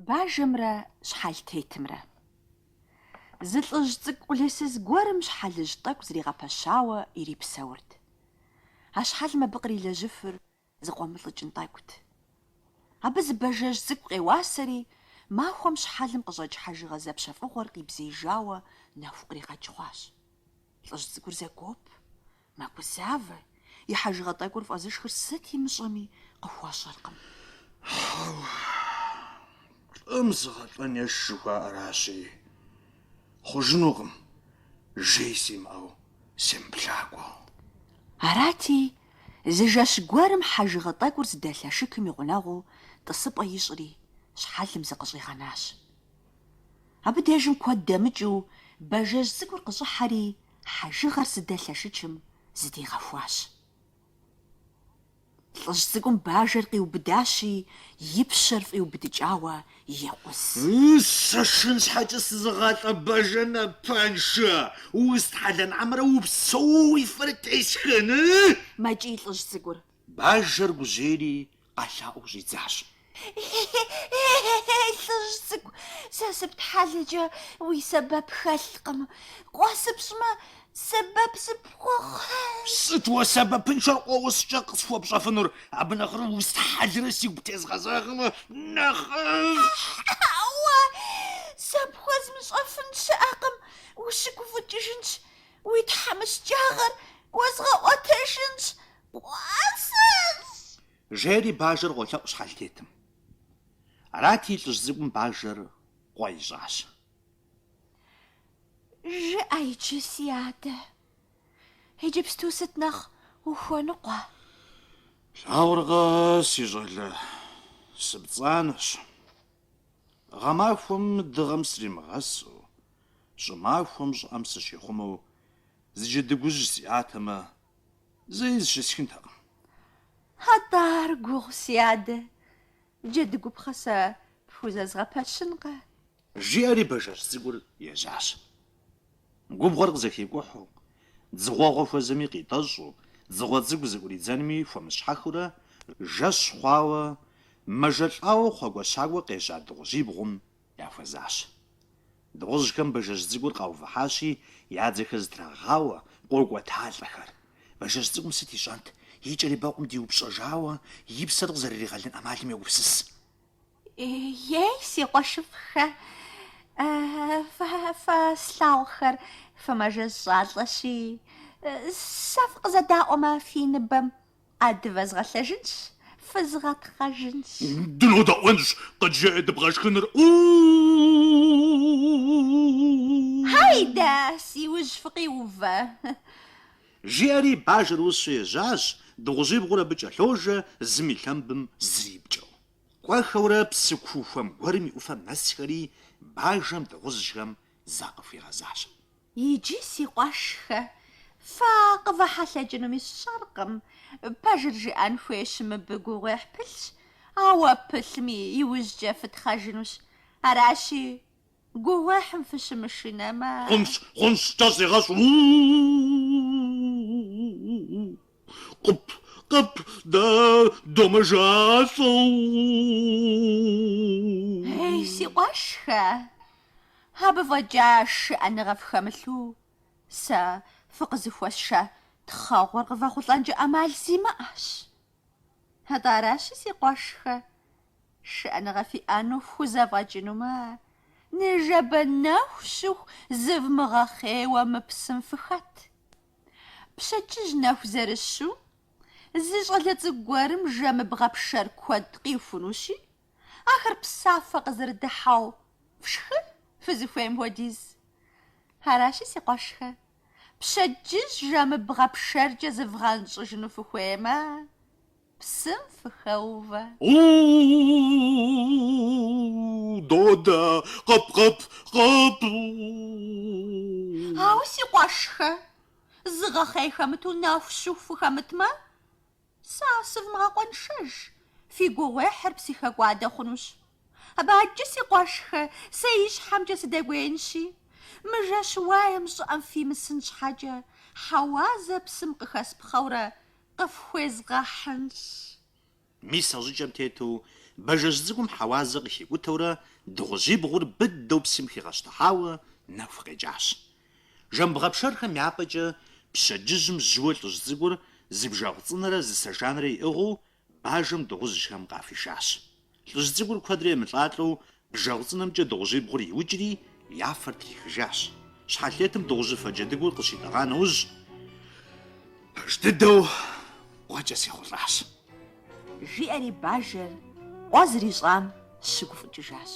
Бажэмрэ щхьэлтетымрэ. Зы лӏыжь цӏыкӏу къулейсыз гуэрым щхьэлыжь тӏэкӏу зригъэпэщауэ ирипсэурт. А щхьэлым абы кърилэжьыфыр зыкъуэмылӏыкӏын тӏэкӏут. Абы зы бажэжь цӏыкӏу къеуасэри, махуэм щхьэлым къыщӏэкӏ хьэжыгъэ зэпщэфӏыгъуэр къибзеижауэ нэху къригъэкӏ хъуащ. Лӏыжь цӏыкӏур зэгуоп, мэгузавэ, и хьэжыгъэ тӏэкӏур фӏэзышхыр сыт имыщӏэми къыхуэщӏэркъым. Хьэуэ, лӏым зыгъэлӏэн еш жыхуаӏэращи, хъужынукъым, жей симыӏэу семыплъакӏуэу. Арати, зы жэщ гуэрым хьэжыгъэ тӏэкӏур зыдэлъ ашыкым и гъунэгъуу тӏысыпӏэ ищӏри, щхьэлым зыкъыщӏигъэнащ. Абы дежым куэд дэмыкӏыу бажэжь цӏыкӏур къыщӏыхьэри, хьэжыгъэр зыдэлъ ашычым зыдигъэхуащ. Лӏыжь цӏыкӏум бажэр къиубыдащи, и пщэр фӏиубыдыкӏауэ екъуз. Сэ шхын щхьэкӏэ сызыгъалӏэ бажэ напэншэ! Устхьэлэн хьэмэрэ упсэууэ уи фэр тесхын? Мэкӏий лӏыжь цӏыкӏур. Бажэр гужьейри къэлъаӏуэу щӏидзащ. Ей, лӏыжь цӏыкӏу, сэ сыптхьэлэкӏэ уи сэбэп хэлъкъым. Къуэ сыпщӏмэ, сэбэп сыпхуэхъунщ. Сыт уэ сэбэпыншэр къуэ усщӏкӏэ къысхуэпщӏэфынур? Абы нэхърэ устхьэлрэ сигу птезгъэзагъэмэ нэхъыфӏщ. Хьэуэ, сэ пхуэзмыщӏэфын щыӏэкъым, ущыгуфӏыкӏыжынщ, уи тхьэмыщкӏагъэр уэзгъэӏуэтэжынщ, къуэ сыщӏ. Жери бажэр къолъэӏу щхьэлтетым. Арати, лӏыжь цӏыкӏум бажэр къуэ ищӏащ. Жыӏэ иджы, си адэ, иджыпсту сыт нэхъ ухуэныкъуэ? Плъагъуркъэ, си щӏалэ, сыпцӏанэщ. Гъэмахуэм дыгъэм сримыгъэсу, щӏымахуэм щӏыӏэм сыщихъумэу зы джэдыгужь сиӏатэмэ, зэи зыщысхынтэкъым. Атӏэ ар гугъу, си адэ, джэдыгупхъэ сэ пхузэзгъэпэщынкъэ? Жиӏэри бажэжь цӏыкӏур ежьащ. Губгъуэр къызэхикӏухьу, дзыгъуэгъуэ хуэзэми къитӏэщӏу, дзыгъуэ цӏыкӏу зыӏуридзэнми хуэмыщхьэхыурэ, жэщ хъуауэ, мэжэлӏауэ хъуакӏуэщакӏуэ къежьа дыгъужьибгъум яхуэзащ. Дыгъужьхэм бажэжь цӏыкӏур къаувыхьащи, я дзэхэр зэтрагъауэ, къокӏуэталӏэхэр. Бажэжь цӏыкӏум сыт ищӏэнт, и кӏэр и бэкъум диупщӏэжауэ, и псэр къызэрыригъэлын ӏэмалым йогупсыс. Ей, си къуэшыфӏхэ, фэ слъагъухэр фымэжэщӏалӏэщи, сэ фыкъызэдаӏуэмэ, фи ныбэм ӏэ дывэзгъэлъэжынщ, фызгъэтхъэжынщ. Дынодэӏуэнщ, къыджеӏэ дыбгъэшхынур. Хьайдэ, си ужь фыкъиувэ. Жиӏэри бажэр ущу ежьащ, дыгъужьибгъур абы кӏэлъожэ, зым и лъэмбым зыр ипкӏэу. Кӏуэхэурэ псы куу хуэм гуэрым и ӏуфэм нэсхэри, бажэм дыгъужьхэм закъыхуигъэзащ. Иджы, си къуэшхэ, фэ къывэхьэлъэкӏынуми сщӏэркъым. Пэжыр жыӏэн хуейщи, мыбы гугъуехь пылъщ, ауэ пылъми, иужькӏэ фытхъэжынущ. Аращи, гугъуехьым фыщымышынэмэ. Хъунщ, хъунщ, кӏэщӏ егъэщӏ. Къып, къып, дэ домэжалӏэу. Ей, си къуэшхэ, абы фӏэкӏа шыӏэныгъэ фхэмылъу сэ фыкъызыхуэсша тхъэгъуэр къывэхъулӏэнкӏэ ӏэмал зимыӏэщ. Атӏэ аращи, си къуэшхэ, шыӏэныгъэ фиӏэну фхузэфӏэкӏынумэ, ныжэбэ нэху щыху зывмыгъэхъейуэ мы псым фыхэт. Пщэдджыжь нэху зэрыщу, зы щӏалэ цӏыкӏу гуэрым жэмыбгъэ пшэр куэд къихунущи, ахэр псафэ къызэрыдыхьэу фшхы фызыхуейм хуэдиз. Аращи, си къуэшхэ, пщэдджыжь жэмыбгъэ пшэркӏэ зывгъэнщӏыжыну фыхуеймэ, псым фыхэувэ. У-у-у, додэ, къып, къып, къып. Ауэ, си къуэшхэ, зыгъэхъей хэмыту нэху щыху фыхэмытмэ, сэ сывмыгъэкъуэншэж, фи гугъуехьыр псыхэкӏуадэ хъунущ. Абы адэкӏэ, си къуэшхэ, сэ ищхьэмкӏэ сыдэкӏуеинщи, мы жэщ уаем щӏыӏэм фимысын щхьэкӏэ, хьэуазэ псым къыхэспхъэурэ къыфхуезгъэхьынщ. Мис а щӏыкӏэм тету Бажэжь цӏыкӏум хьэуазэ къыхикӏутэурэ дыгъужьибгъур быдэу псым хигъэщтыхьауэ нэху къекӏащ. Жэмбгъэ пшэрхэм я пӏэкӏэ пщэдджыжьым жьыуэ лӏыжь цӏыкӏур зы бжэгъу цӏынэрэ зы сэ жанрэ иӏыгъыу бажэм дыгъужьхэм къахуишащ. Лӏыжь цӏыкӏур куэдрэ емылӏалӏэу бжэгъу цӏынэмкӏэ дыгъужьибгъур иукӏри, я фэр трихыжащ. Щхьэлтетым дыгъужьыфэ джэдыгур къыщитӏэгъа нэужь, пэж дыдэу къуэкӏэ сехъулӏащ. Жиӏэри бажэр къуэ зэрищӏам щыгуфӏыкӏыжащ.